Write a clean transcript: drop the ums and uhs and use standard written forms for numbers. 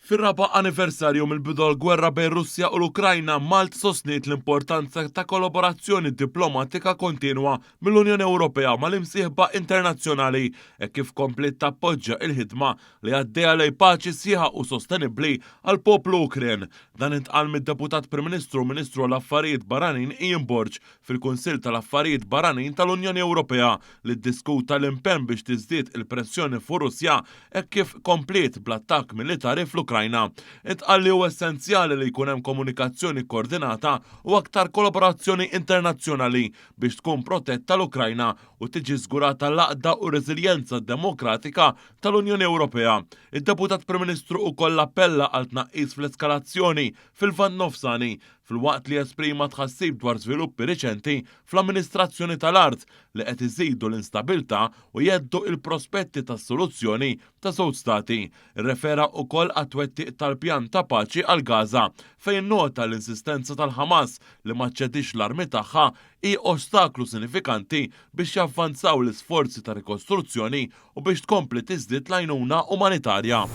Fir-raba' anniversarju mill-bidu tal-gwerra bejn Russja u l-Ukrajna, Malta sostniet l-importanza ta' kollaborazzjoni diplomatika kontinwa mill-Unjoni Ewropea mal-imsieħba internazzjonali hekk kif kompliet tappoġġja il-ħidma li għaddejja lejn paċi sħiħa u sostenibbli għall-poplu Ukren. Dan intqal mid-Deputat Prim Ministru u Ministru għall-Affarijiet Barranin Ian Borg fil-Kunsill tal-Affarijiet Barranin tal-Unjoni Ewropea li ddiskuta l-impenn biex tiżdied il-pressjoni fuq Russja hekk kif kompliet bl-attakk militari fl-Ukrajna. Intqal li hu essenzjali li jkun hemm komunikazzjoni kkoordinata u aktar kollaborazzjoni internazzjonali biex tkun protetta l-Ukrajna u tiġi żgurata l-għaqda u r-reżiljenza demokratika tal-Unjoni Ewropea. Id-Deputat Prim Ministru ukoll appella għal tnaqqis fl-eskalazzjoni fil-Lvant Nofsani filwaqt li esprima tħassib dwar żviluppi riċenti fl-amministrazzjoni tal-art li qed iżidu l-instabilità u jheddu l-prospetti ta' soluzzjoni ta' żewġ stati. Irrefera wkoll għat-twettiq tal-pjan ta' paċi għal Gaza, fejn innota l-insistenza tal-Ħamas li ma ċċedix l-armi tagħha hi ostaklu sinifikanti biex javvanzaw l-isforzi ta' rikostruzzjoni u biex tkompli tiżdied l-għajnuna umanitarja.